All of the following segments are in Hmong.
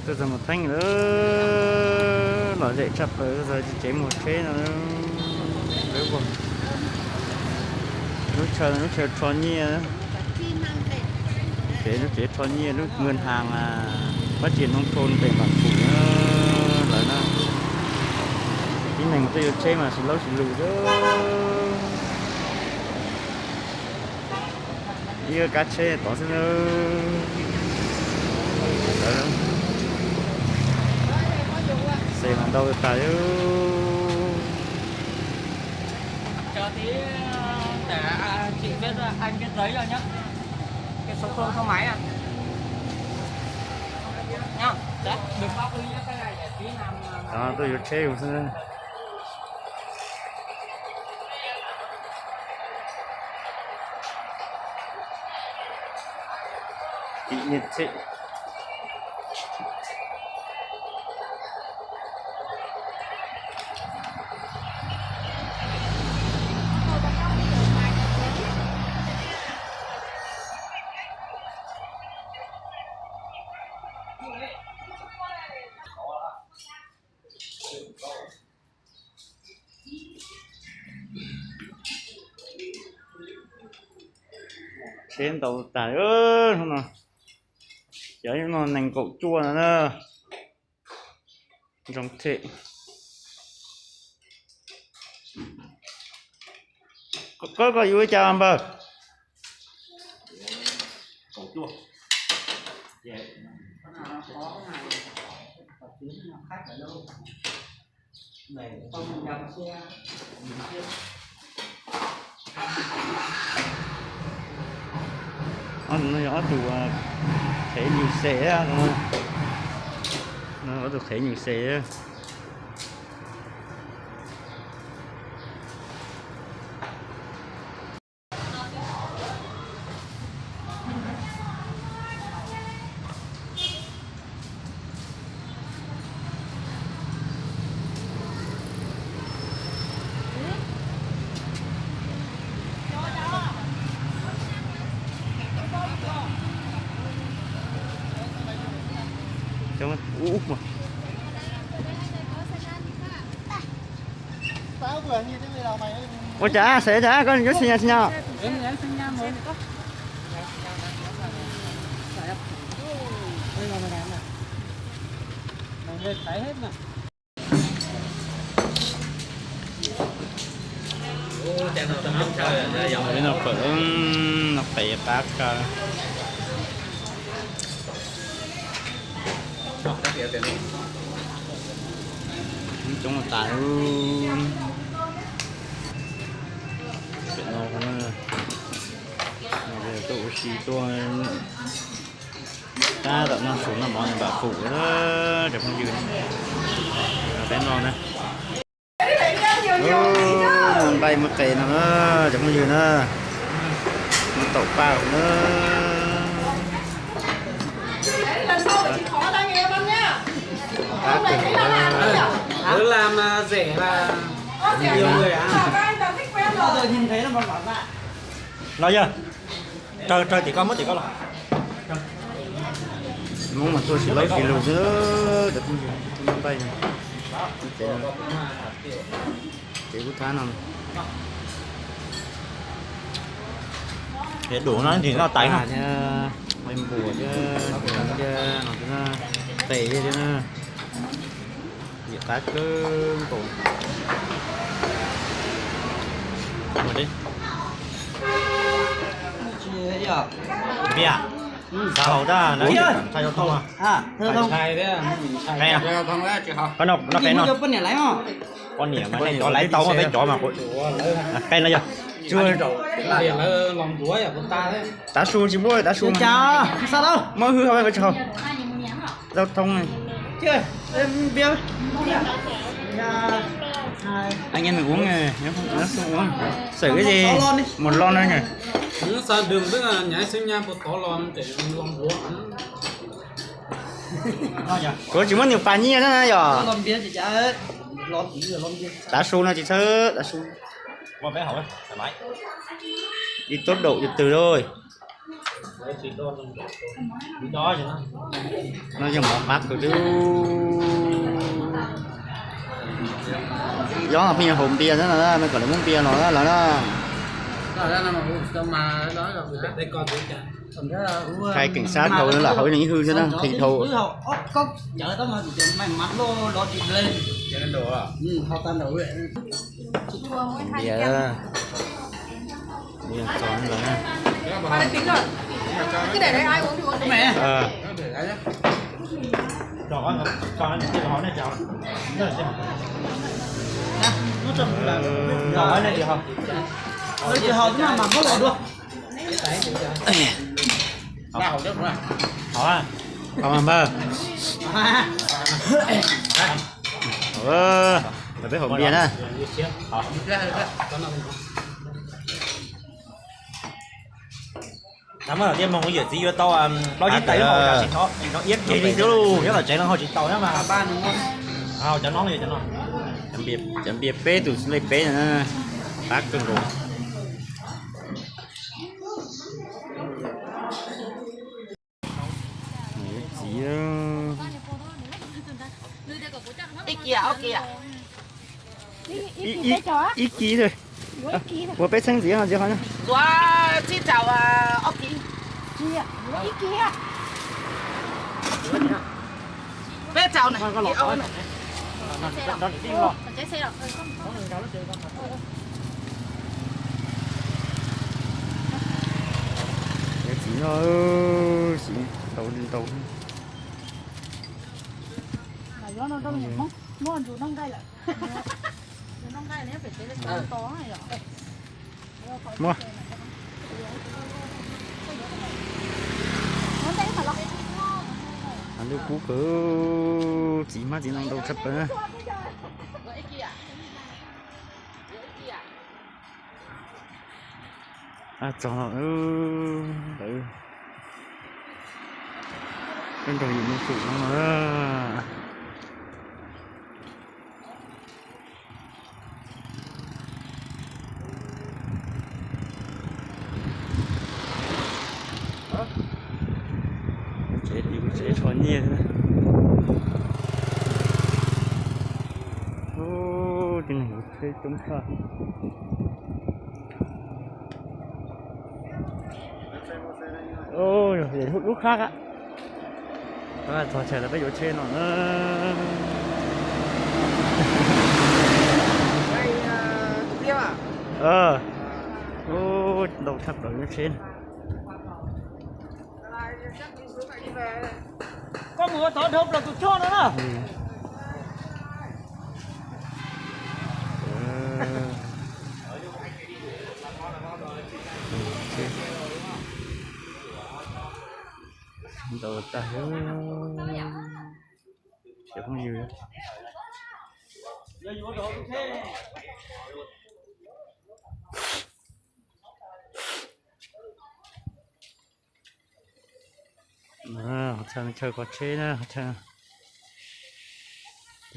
Tuaj txog Mus Theeb lawm, lom zem tshaj plaws, tuaj txog tsev muag tsheb no. Lub chaw, lub chaw rho nyiaj, tsev, lub tsev rho nyiaj, lub ngân hàng phát triển nông thôn tỉnh Bản Phủ lawm na. Tib neeg tuaj yuav tsheb mas tsis laub tsis lus. Ib kab tsheb tod xwb na. Xe mas ntau tas. Tuaj yuav tsheb xwb. Tsheb ntau tas hnub no. Cov no nees nkaum cuaj no na. Zoo them. Koj, koj yuav ua cas npawg? Ob tug no yog ob tug qhev nyws xes, ob tug qhev nyws xes. Ua cas xav cas koj yuav xi nyas xi nyas? No pem, no pem qab kawg. Coob tas. Pem no, tuaj ua si tuaj. Tab tom noj su noj mov npam fum cov phooj ywg. Peb no na. Nqaij muaj qe no na, cov phooj ywg na. Muaj taum paj na. Los yog raws, raws tim koj, muab tim koj los. Hmoob mas tuaj tsis laub tsis lus xwb, cov phooj ywg, nqaij. Tsev kub thab no. Ces dum no tsis noj tais no. Nqaij npua thiab, no thiab, qe thiab na. Yam qab kawg nkaus. Npias, xav haus tab, ntshai giao thông. Qe no, koj noj qe no. Poj niam mas nej cov laiv tau mas peb cov mas qe no yog. Tav su tsis muaj, tav su mas muab hwj hauv, tsis haus. Giao thông. Anh em mình uống, nó không uống. Xav cái gì? Một lon thôi nhỉ? Xav đường tức là nhảy sinh nha, một tỏ lon để lon búa. Kuv tsis muab nws pas nyiaj na yog. Tav su no tsis txhawb, tav su. Đi tốc độ từ từ thôi. No yog mov qab kawg li. Yob pheej haus npias xwb no, me kom lawv muab npias los lawm na. Khai keem sab dhau lawm, haus ib leeg ib hwj xwb na, nqhis dhau. Npias. Peb haus npias na. Nag hmo tej moog yawm txiv yuav tau plaub tsib tais, tsis tau iab ke li xwb lauj, nyob tom tsev no haus tsis tau na mas. Cov npias peb tus xwb li peb na, qab kawg nkaus. Txiv, ib kis xwb. Ua peb txheeb ntxiv ho ntxiv qhov. Txiv no, txiv ntau li ntau. Muaj. Lub kub kawg, txiv hmab txiv ntoo ntau tshaj plaws na. Txog lawm, peb nrog yus mus tsum no. Tsev tim kuv tsev tsho nyiaj xwb. Ub, tib neeg tsheb coob tshaj. Lub qab, txog chaw lawm peb yuav tsheb no na. Ntau tshaj plaws lub tsheb na. Koj mus ua tod dhau plaws tus choj no na. Ntau tag, cov phooj ywg. Chaw, chaw kho tsheb na,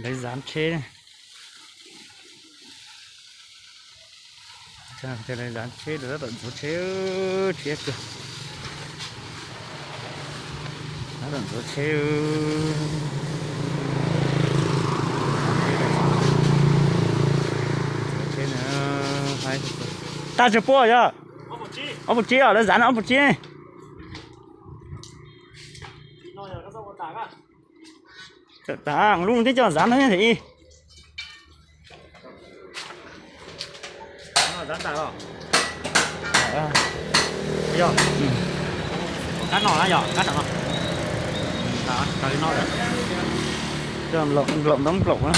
lawv zav tsheb. Lawv zav tsheb, lawv tab tom ntxuav tsheb, tsheb kawg. Tab tom ntxuav tsheb. Tsheb na, tag tsawg puab yog? Ob puas tsib os, lawv zav no ob puas tsib. Tag lub no twb coj zav no thiab. Yog, kab no na, yog kab no. Nplaum ntoob nplaum na.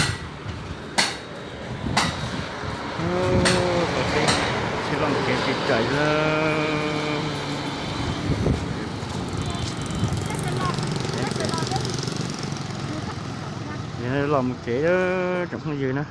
Tsis los kev tsis cais lawm. Los mus tsev, tsoom phooj ywg na.